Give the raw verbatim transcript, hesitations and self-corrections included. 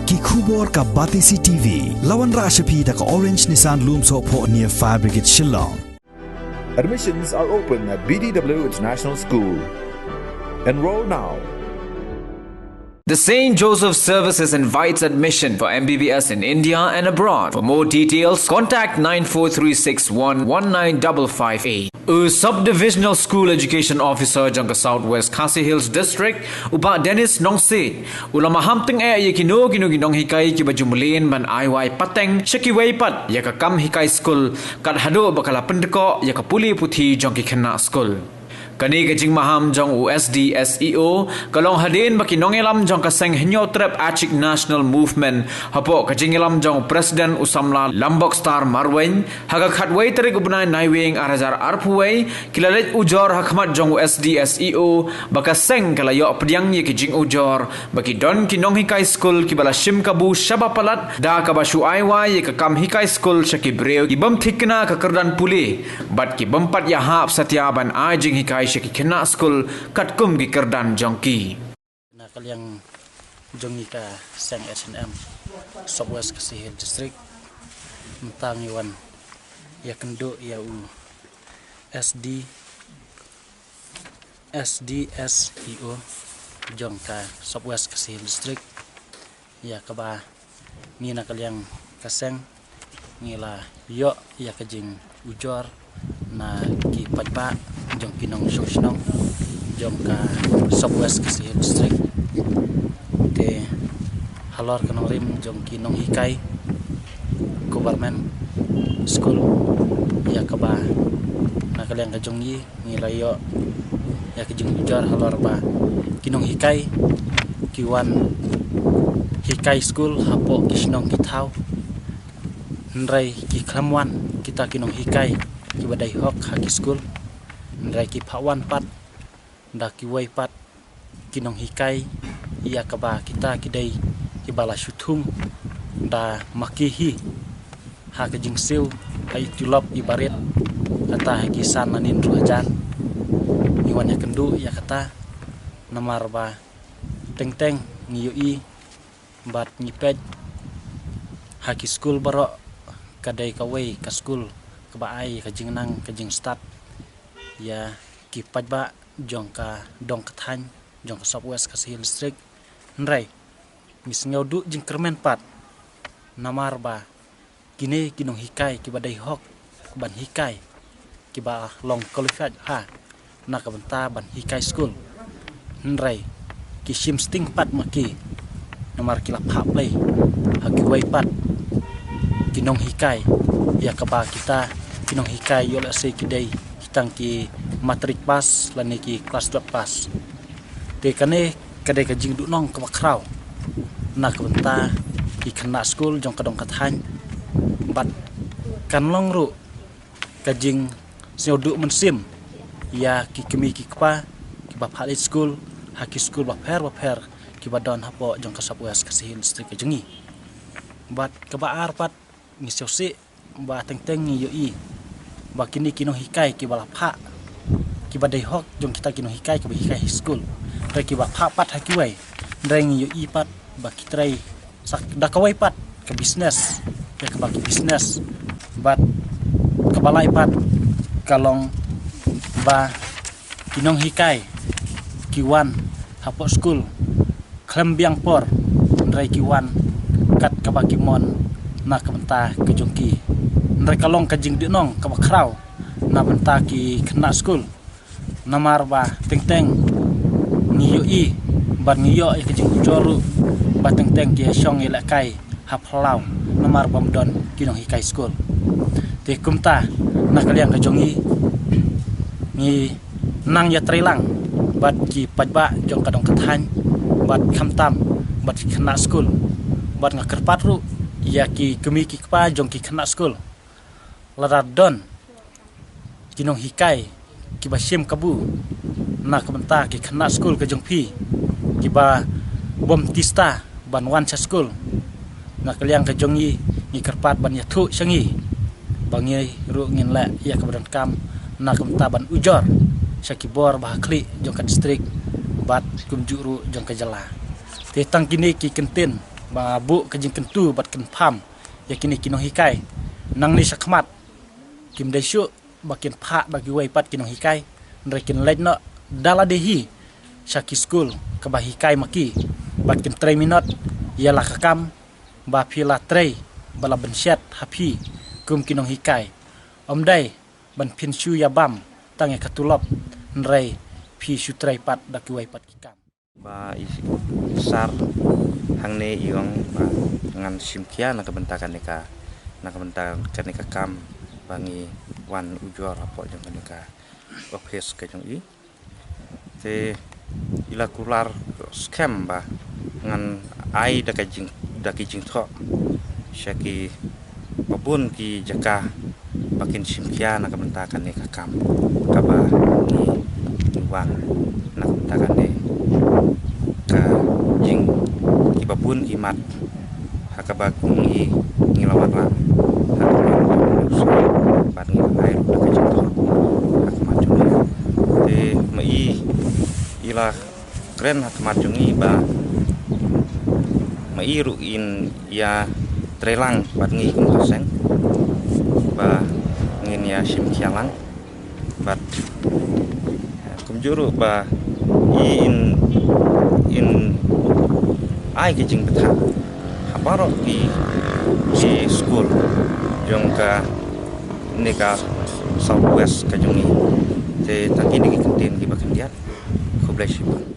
Ki khubor ka Batesi T V. La wanrah sha phi da ka Orange Nissan Lumsohphoh near Fire Brigade Shillong. Admissions are open at B D W International School. Enroll now. The Saint Joseph Services invites admission for M B B S in India and abroad. For more details, contact nine four three six one one nine double five eight. U Subdivisional School Education Officer jong ka South West Khasi Hills District, u Bah Dennis Nongsiej, u la maham tyngeh ïa kino kino ki nonghikai kiba ju mlien ban ai wai pateng sha kiwei pat ïa ka kam hikai skul, kat haduh ba ka la pyndkoh ïa ka pule puthi jong ki khynnah skul. Kane ka jingmaham jong u S D S E O ka long hadien ba ki nongïalam jong ka seng Hynñiewtrep Achik National Movement, hapoh ka jingïalam jong u President u samla Lambokstar Marwein, ha ka khatwei tarik u bnai Naiwieng ar hajar arphew wei, ki la leit ujor ha khmat jong u S D S E O ba ka seng ka la ïoh pdiang ïa ki jingujor ba ki don ki nonghikai skul kiba la shim kabu shaba palat da kaba shu ai wai ïa ka kam hikai skul sha ki briew ki bym thikna ka kyrdan pule bad ki bym pat ïahap satia ban ai jinghikai sha ki khynnah skul katkum ki kyrdan jong ki. Na ka liang jong ngi ka seng H N M South West Khasi Hills District, mynta ngi wan ïakynduh ïa u S D S D S E O jong ka South West Khasi Hills District, ïa kaba ngi na ka liang ka seng ngi la ïoh ïa ka jingujor na ki paidbah jong ki nongshong shnong jong ka South West Khasi Hills District. Te halor ka nongrim jong ki nonghikai government school, ïa kaba na ka liang ka jong ngi ngi la ïoh ïa ka jingujor halor ba ki nonghikai ki wan hikai skul hapoh ki shnong ki thaw. Hynrei ki khlem wan kita ki nonghikai kiba dei hok ha ki skul. Hynrei ki phah wan pat da kiwei pat ki nonghikai ïa kaba kita ki dei kiba la shu thung da ma ki hi ha ka jingsiew ha i tulop i barit, kata ha ki san lane hynriew hajar. Ngi wan ïakynduh ïa kata namar ba teng teng ngi ïohi bad ngi peit ha ki skul baroh ka dei kawei ka skul kaba ai ka jingnang ka jingstad ïa ki paidbah jong ka dong ka thaiñ jong ka South West Khasi Hills District. Hynrei ngi sngew duh jingkyrmen pat namar ba kine ki nonghikai kiba dei hok ban hikai, kiba long qualified ha na ka bynta ban hikai skul. Hynrei ki shim sting pat ma ki namar ki la phah plei ha kiwei pat ki nonghikai ïa kaba kita ki nonghikai ïoh lehse ki dei ki tang ki matric pass lane ki class twelve pass. Te kane ka dei ka jingduhnong kaba khraw na ka bynta ki khynnah skul jong ka dong ka thaiñ. Bad kan long ruh ka jingsngewduh mynsiem ïa ki kmie ki kpa kiba phah leit skul ha ki skul bapher bapher kiba don hapoh jong ka South West Khasi Hills District ka jong ngi. Bad kaba ar pat ngi sngewsih ba teng teng ngi ïohi ba kine ki nonghikai kiba la phah, kiba dei hok jong kita ki nonghikai kiba hikai ha skul, hynrei kiba phah pat ha kiwei. Hynrei ngi ïohi pat ba ki trei sa da kawei pat ka business, ïa kaba ki business. Bad kaba lai pat ka long ba ki nonghikai ki wan hapoh skul khlem biang por, hynrei ki wan kat kaba ki mon na ka bynta ka jong ki. Hynrei ka long ka jingduhnong kaba khraw na bynta ki khynnah skul namar ba teng teng ngi ïohi bad ngi ïoh ïa ka jingujor ruh ba teng teng ki ïashong ïalehkai ha phyllaw namar bym don ki nonghikai skul. Te kumta na ka liang ka jong ngi, ngi nang ïatrei lang bad ki paidbah jong ka dong ka thaiñ bad khamtam bad ki khynnah skul bad nga kyrpad ruh ïa ki kmie ki kpa jong ki khynnah skul, lada don ki nonghikai kiba shim kabu na ka bynta ki khynnah skul ka jong phi kiba bym tista ban wan sha skul, na ka liang ka jong ngi ngi kyrpad ban ïathuh sha ngi ba ngi ruh ngin leh ïa kaba donkam na ka bynta ban ujor sha ki bor ba ha khlieh jong ka district bad kumjuh ruh jong ka jylla. Te tang kine ki kyntien ba buh ka jingkyntu bad kynpham ïa kine ki nonghikai. Nangne shakhmat kim dei shuh ba kin phah da kiwei pat ki nonghikai, hynrei kin leit noh da lade hi sha ki skul kaba hikai ma ki, bad kin trei minot ïa la ka kam ba phi la trei ba la bynshet ha phi kum ki nonghikai. Ym dei ban phin shu ïa bam tang ïa ka tulop, hynrei phi shu trei pat da kiwei pat ki kam. Ba i sar hangne i ong ba ngan shim khia na ka bynta kane ka, na ka bynta kane ka kam ba ngi wan ujor hapoh jong kane ka office ka jong i. Te i la kular skhem ba ngan ai da ka jing, da ki jingthoh sha ki ba bun ki jaka ba kin shim khia na ka bynta kane ka kam kaba ngi, ngi wan na ka bynta kane ka jing, ki ba bun ki mat ha kaba ngi, ngi la wanrah ha ka bynta bad ngi la ai ruh da ka jingthoh ha ka mat jong ngi. Te ma i i la kren ha khmat jong ngi ba ma i ruh in ïa trei lang bad ngi kum ka seng ba ngin ïa shim khia lang bad kumjuh ruh ba i in, in ai ka jingbthah ha baroh ki, ki skul jong kane ka South West ka jong ngi. Te tang kine ki kyntien kiba khyndiat. Khublei shibun.